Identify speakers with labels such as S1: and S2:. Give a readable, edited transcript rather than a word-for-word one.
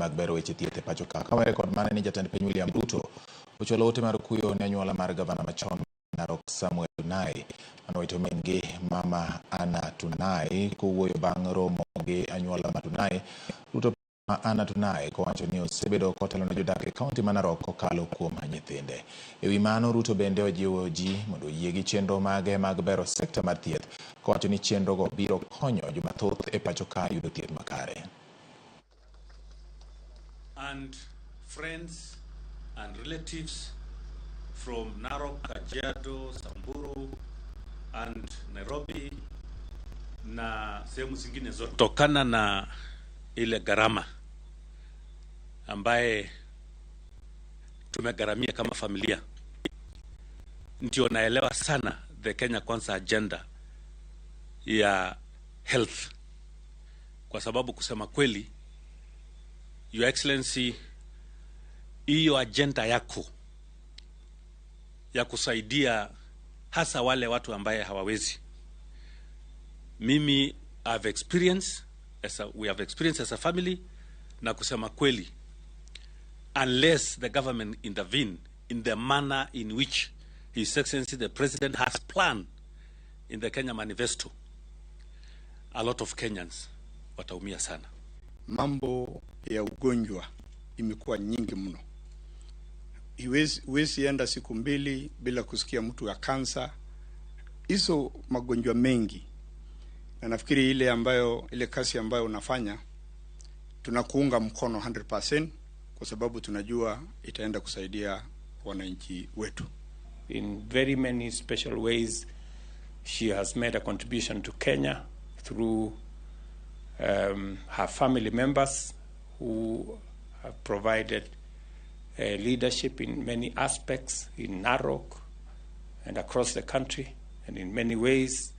S1: mag bero weche thieth e pacho ka. Kawere kod mane ni jatend piny William Ruto ochwalo ote mar kuyo ne anyuola mar gavana machon Narok Samuel Tunai manowito min-gi mama Anna Tunai kowuoyo bang' romo gi anyuola mar Tunai. Ruto Anna Tunai kowacho ni osebedo kotelo ne jodak e kaunti ma Narok kokalo kuom nyithinde. E wi mano, Ruto bende ojiwo ji mondo oyie gi chenro mage mag bero sekta mar thieth kowacho ni chenrogo biro konyo joma thoth e pacho ka yudo thieth makare.
S2: And friends and relatives from Narok, Kajiado, Samburu and Nairobi na sehemu zingine zote, kutokana na ile gharama ambaye tumegharamia kama familia, ndio naelewa sana the Kenya Kwanza agenda ya health, kwa sababu kusema kweli, Your Excellency, hiyo agenda yako ya kusaidia hasa wale watu ambaye hawawezi, mimi I've experienced as a, we have experienced as a family, na kusema kweli, unless the government intervene in the manner in which His Excellency the President has planned in the Kenya Manifesto, a lot of Kenyans wataumia sana.
S3: Mambo ya ugonjwa imekuwa nyingi mno. Huwezi enda siku mbili bila kusikia mtu ya kansa, hizo magonjwa mengi, na nafikiri ile ambayo ile kazi ambayo unafanya tunakuunga mkono 100% kwa sababu tunajua itaenda kusaidia wananchi wetu.
S4: In very many special ways, she has made a contribution to Kenya through her family members who have provided leadership in many aspects in Narok and across the country, and in many ways.